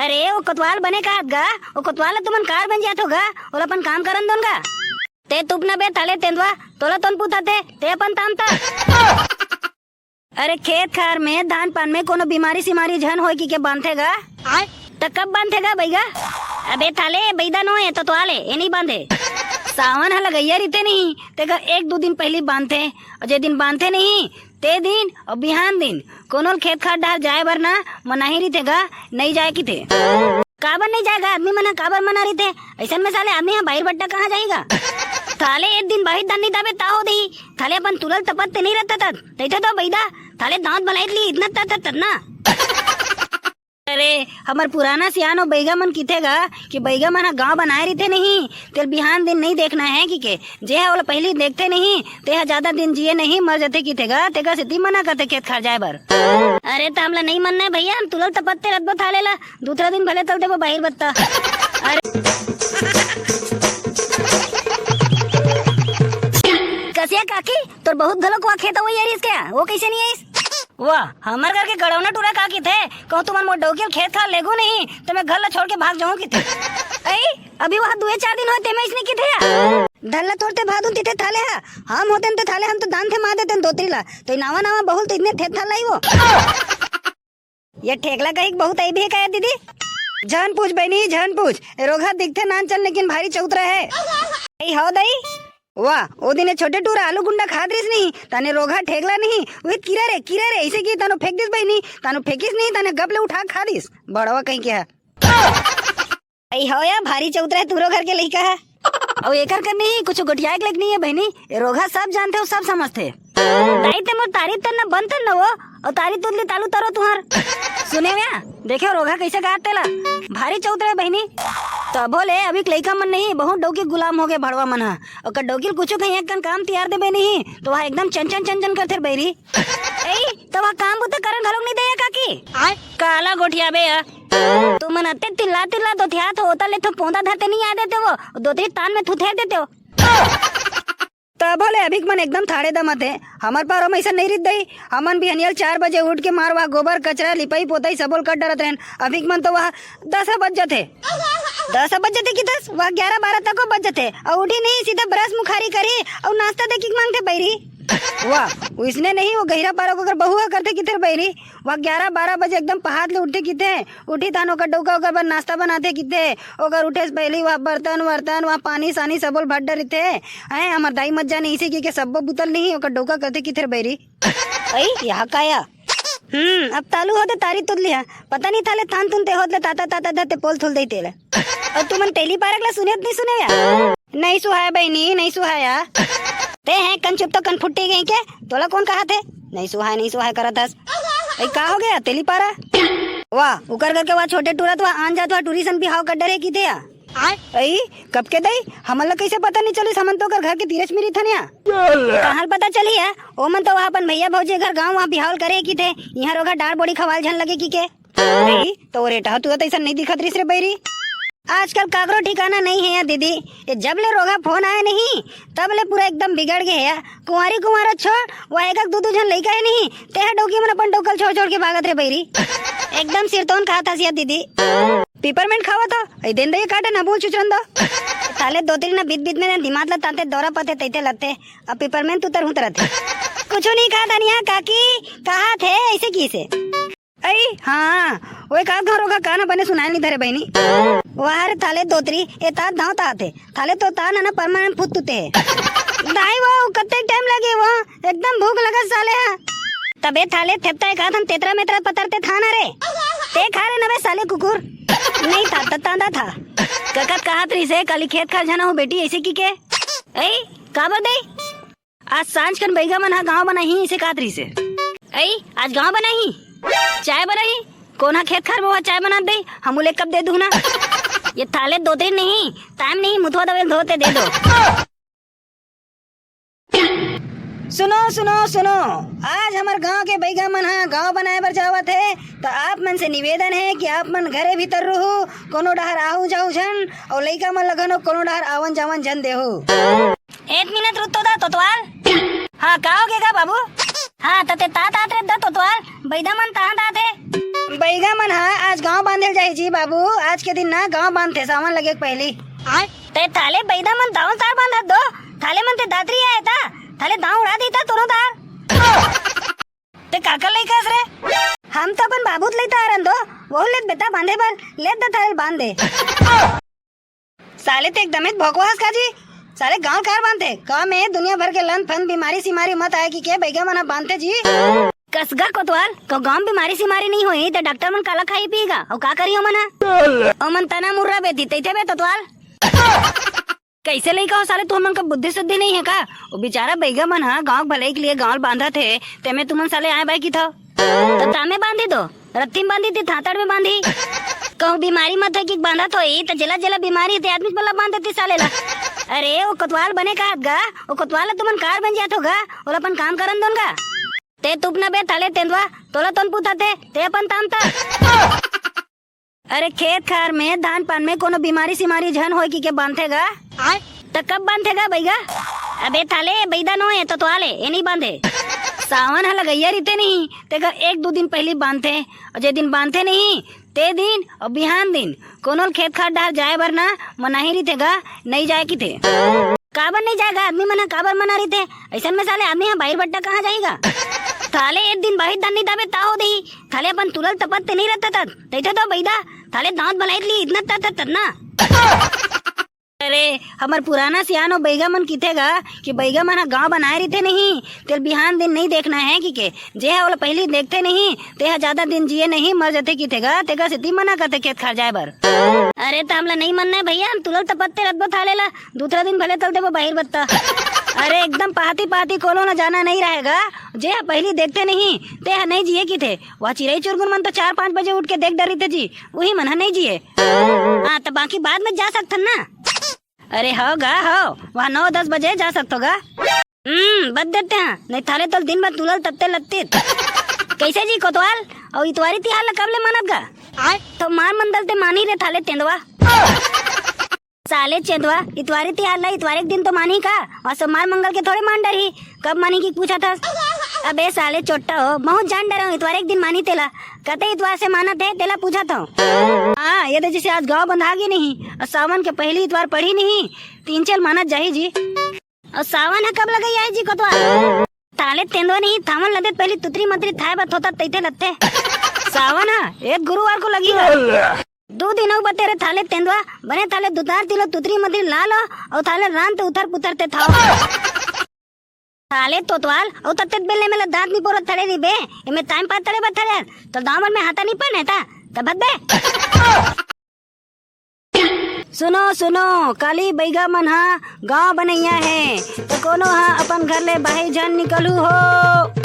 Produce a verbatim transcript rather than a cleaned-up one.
अरे, वो कोतवाल बने काहत गा, वो कोतवाल ला तुमन कार बन जात हो गा, ओला अपन काम करन दोन गा। ते तुप न बे थाले तेंदुआ, तोला तोन पूछत हे, ते अपन ताम ता। अरे, खेत खार में, धान पान में कोनो बीमारी सीमारी झन होय कि के बांधथे गा? आय? त कब बांधथे गा बइगा? अबे थाले, बइदा नो ए, तोतवाल ए, ए नहीं बांधे। सावन ह लगइया रहिथे नहीं, तेकर एक दू दिन पहिली बांधथे, अउ जे दिन बांधथे नहीं, ते दिन अउ बिहान दिन कोनो ल खेत खार डहर जाए बर ना मनाही रहिथे गा, नइ जाए किथे। काबर नइ जाए गा? आदमी मन ह काबर मना रहिथे? अइसन में साले आदमी ह बाहिर बट्टा कहाँ जाही गा? थाले एक दिन बाहिर धान नइ दाबे ता हो देही। थाले अपन तुलल तपत ते नइ रहता तत। तइथे तो बइदा, थाले दांत बनाइत ली इतना तत तत ना। अरे, हमर पुराना सियानो बइगा मन किथे गा कि बइगा मन ह गांव बनाए रहिथे नहीं, तेल बिहान दिन नइ देखना हे कि के, जे ह ओला पहिली देखथे नहीं, ते ह जादा दिन जिए नहीं, मर जथे किथे गा, तेकर सेती मना करथे खेत खार जाए बर। अरे, त हमला नइ मनना हे भइया, हम तुलल तपत्ते रतबो थाले ला, दूसरा दिन भले तल देबो बाहिर बत्ता। अरे। कसिया काकी, तोर बहुत घलो कुआ खेत अवइया रहिस क्या? वो कइसे नइ आइस? वाह, हमर घर के गड़ौना टूरा का किथे, कहूँ तुमन मोर डौकी ल खेत खार लेगू नहीं, त मैं घर ला छोड़ के भाग जाऊँ किथे। अई, अभी वहाँ दुए चार दिन होय, तेमे इसने किथे या? धन ला तोड़ते भादुन तिथे थाले हा, हम होतेन त थाले हम तो दान थे मार देतेन दोतरी ला, तो नावा नावा बहुल तो इतने थेत थाल लाई वो। ये ठेकला कहिक बहुत अइबे का दीदी? झन पूछ बहिनी, झन पूछ। ए रोगहा दिखथे नान चन, लेकिन भारी चौतरा हे। अई हो दई? वाह, ओ दिन ए छोटे टूरा आलू गुंडा खात रहिस नहीं, ताने रोगहा ठेकला नहीं, उहित कीरा रे, कीरा रे, अइसे कि तानो फेंक दिस बहिनी, तानो फेंकिस नहीं, ताने गप ले उठा खा दिस। बड़वा कहीं के हा। अई हो या, भारी चौतरा हे तुरो घर के लइका ह। अउ एकर कर नहीं, कुछ गोठियाए के लइक नहीं हे बहिनी। ए रोगहा सब जानथे अउ सब समझथे। दाई ते मोर तारी तर न बंद तर न वो, अउ तारी तुदली तालू तरो तुहर। सुने व्या, देखे रोगहा कइसे गात तेला। भारी चौतरा हे बहिनी। तभो ले अभी के लइका मन नहीं, बहुत डौकी गुलाम हो गे भड़वा मन ह। ओकर डौकी ल कुछु कहीं एक कन काम तियार देबे नहीं, तो वह एकदम चन चन चन चन करथे बहिरी। एई, त वह काम बुता करन घलोक नहीं देय काकी? आय? काला गोठियाबे या। तुमन अतेक तिल्ला तिल्ला दोतियात हो, ओता ले थो पोंदा धरते नहीं आ देते वो, दोतरी तान में थुथेर देते हो। तभो ले अभिक मन एकदम थाड़े दमत हे। हमर पारो में अइसन नहीं रित दई। हमन बिहनियल चार बजे उठ के मार वह गोबर, कचरा, लिपई, पोतई सबोल कर डरत रहेन। अभिक मन तो वह दस बज जथे। दस बज जथे कि दस? वह ग्यारह बारह तको बज जथे। अउ उठी नहीं, सीधा ब्रश मुखारी करही अउ नाश्ता दे के मांगथे बहिरी। वाह, उसने नहीं, वो गहिरा पारो को अगर बहुआ करथे किथे बहिरी। वह ग्यारह बारह बजे एकदम पहात ले उठथे किथे, उठी तान ओकर डौका ओकर बर नाश्ता बनाथे किथे, ओकर उठे से पहिली वह बर्तन वर्तन, वह पानी सानी सबोल भर डरिथे। हैं, हमर दाई मत जाने इसे कि के सब्बो बुतल नहीं, ओकर डौका करथे किथे बहिरी। अई, यहाँ का या? हम्म, अब तालू होते तारी तुदली है। पता नहीं थाले थान तुन ते होत ले ताता ताता धरते पोल थुल दई तेले। अउ तुमन तेली पारक ला सुने त नहीं सुने या? नहीं सुहाय बहिनी, नहीं सुहाया। ते हैं कन चुप तो कन फुट्टी गई के? तोला कौन कहा थे? नहीं सुहाय, नहीं सुहाय करत हस। अई का हो गया तेली पारा? वाह, उकर करके वाह छोटे टूरा तो वाह आन जात वाह टूरी सन बिहाव कर डरे की थे या? अई, कब के दई? हमन ला कइसे पता नहीं चलिस? हमन तो ओकर घर के तीरच मिरी थन या। कहाँ ल पता चली है? ओ मन तो वहाँ अपन भैया भौजी घर गाँव वहाँ बिहाव ल करे की थे। यहाँ रोगा डार बोड़ी खवाल झन लगे की के। अई, तो रेटा तू तो ऐसा नहीं दिखत रहिस रे बैरी। आजकल काकरो ठिकाना नहीं है या दीदी। ये जब ले रोगा फोन आए नहीं, तब ले पूरा एकदम बिगड़ गए है या। कुंवारी कुंवारा छोड़, वह एक एक दू दू झन लइका है नहीं, तेहा डौकी मन अपन डौकल छोड़ छोड़ के भागत रे बैरी। एकदम सिरतोन कहा था सिया दीदी। पिपरमेंट खावा तो, ए देन दे काटा ना बोल चुचरन दो। ताले दो तीन ना बीत बीत में दिमाग ला ताते दौरा पते तैते लगते। अब पिपरमेंट उतर उतरत है। कुछ नहीं कहा धनिया काकी, कहा थे ऐसे की से। अई, हाँ, ओए का घर होगा, काना बने सुनाई नहीं धरे बहिनी। वाह रे थाले दोतरी, ए तात धाव तात है। थाले तो तान ना परमानेंट फुत तुते है। दाई वो, कत्ते टाइम लगे वो? एकदम भूख लगत साले है। तबे थाले थेपता एक हाथ हम तेतरा मेतरा पतरते था ना रे। ते खा रे नबे साले कुकुर। नहीं था, त तांदा था। ककत कहात रही से, काली खेत खार जाना हो बेटी, ऐसे की के? अई, काबर दे? आज सांझ कन बइगा मन ह गांव बनाही, इसे कात रहिसे। अई, आज गांव बनाही, चाय बनाही, कोन ह खेत खार में वह चाय बना दे, हमू ले कब दे दू ना। ये थाले दो दिन नहीं, टाइम नहीं, मुथवा दवेल धोते दे दो। सुनो, सुनो, सुनो, आज हमर गांव के बइगा मन ह गांव बनाए बर जावत हे, त आप मन से निवेदन हे कि आप मन घरे भीतर रहू, कोनो डहर आहू जाहू झन, अउ लइका मन ल घनो कोनो डहर आवन जावन झन देहू। एक मिनट रुक तो दा, तोतवाल। हाँ, का हो गया बाबू? हाँ, त ते तात आत रे द तोतवाल, बइदा मन तात आत हे। बइगा मन हा आज गांव बांधे ल जाही जी बाबू, आज के दिन ना गांव बांधथे सावन लगे के पहिली। ते थाले बइदा मन दांव तार बांधत दो, थाले मन ते दातरी आए ता, थाले दांव उड़ा देता तोनो तार। ते काकर लइका हस रे? हम तो अपन बाबू त लइता आरन दो, वहू लेत बेटा बांधे बर, लेत द थाले बांध दे। साले ते एकदमेच भोकवा हस का जी? साले गांव कार बांधथे, का में दुनिया भर के लन फन बीमारी सीमारी मत आए कि के बइगा मन ह बांधथे जी। कसगा कोतवाल, तो गांव बीमारी सीमारी नहीं होई त डॉक्टर मन काला खाई पीगा, अउ का करी ओमन ह? ओमन तना मुर्रा बेती तइथे बे तोतवाल। कैसे लइका हो साले, तुमन का बुद्धि सुद्धि नहीं है का? वो बेचारा बइगा मन ह गांव के भलाई के लिए गांव बांधत हे, तेमे तुमन साले आए बाय की था। तो तामे बांधी दो, रत्ती में बांधी थी, थातड़ में बांधी। कहूँ बीमारी मत है कि बांधत होई, त जेला जेला बीमारी ते आदमी वाला बांध देती साले ला। अरे, वो कोतवाल बने का गा, वो कोतवाल ला तुमन कार बन जात होगा, ओला अपन काम करन दोन गा। ते तुप न बे थाले तेंदवा, तोला तोन पूछा थे, ते अपन ताम ता। अरे खेत खार में, धान पान में कोनो बीमारी सीमारी झन होय कि के बांधथे गा? त कब बांधथे गा बइगा? अबे थाले बइदा नो ए तोतवाल ए, ए नहीं बांधे। सावन ह लगइया रहिथे नहीं, तेकर एक दू दिन पहिली बांधथे, अउ जे दिन बांधथे नहीं, ते दिन अउ बिहान दिन कोनो ल खेत खार डहर जाए बर ना मनाही रहिथे गा, नहीं जाए किथे। काबर नहीं जाएगा आदमी मन ह, काबर मना रहिथे? अइसन में साले आदमी ह बाहिर बट्टा कहाँ जाएगा? थाले एक दिन बाहिर दान नहीं दाबे ता हो दही, थाले अपन तुलल तपत ते नहीं रहता तत, तइथे तो बइदा, थाले दांत बनाइत ली इतना तत तत ना। अरे, हमर पुराना सियान अउ बइगा मन किथे गा कि बइगा मन ह गांव बनाए रहिथे नहीं, तेल बिहान दिन नहीं देखना है कि के, जे ह ओला पहिली देखथे नहीं, ते ह जादा दिन जिए नहीं, मर जथे किथे गा, तेकर सेती मना करथे खेत खार जाए बर। अरे, त हमला नहीं मनना है भइया, हम तुलल तपत्ते रतबो थाले ला, दूसरा दिन भले तल देबो बाहिर बत्ता। अरे, एकदम पहाती पहाती कोनो ला जाना नहीं रहेगा, जे ह पहिली देखथे नहीं, ते ह नहीं जिए किथे। वह चिरई चुरगुन मन तो चार पाँच बजे उठ के देख डरिथे जी, उही मन ह नहीं जिए। हाँ, त बाकी बाद में जा सकथन ना। अरे हव गा, हव, वहाँ नौ दस बजे जा सकथो गा। हम्म, बद देते हैं, नहीं थाले तल दिन भर तुलल तत्ते लत्तित। कैसे जी कोतवाल, अउ इतवारी तिहार ला कब ले मनत गा? तो मार मंदल ते मानी रे थाले तेंदवा। साले चेंदवा, इतवारी तिहार ला इतवारे के दिन तो मानी का? अउ सोमवार मंगल के थोड़े मान डरही। कब मानी की पूछा था? अबे साले चोट्टा हो, बहुत जान डरे हो, इतवारे के दिन मानी तेला। कते इतवार से मानत हे, तेला पूछत हूँ। हाँ, ये तो जैसे आज गाँव बंधा गे नहीं, अउ सावन के पहिली इतवार पड़ी नहीं, तीन चल मानत जाही जी। अउ सावन ह कब लगई आही जी कोतवाल? थाले तेंदवा नहीं, थावन लदे त पहिली तुतरी मतरी थाए बर थोता तइथे लत्थे। सावन ह एक गुरुवार को लगी गा। दू दिन अउ बते रे थाले तेंदवा, बने थाले दुतार तिलो तुतरी मतरी ला लो, अउ थाले रांत उथर पुथर ते थाओ। थाले तोतवाल, अउ तत्ते बेले में ला दांत नहीं पोरत थड़े नहीं बे, एमे टाइम पास तड़े बा थड़े, तो दामन में हाथा नहीं पड़ने था, तब भद बे। सुनो, सुनो, काली बइगा मन ह गांव बनैया हे, त कोनो ह अपन घर ले बाहिर झन निकलू हो।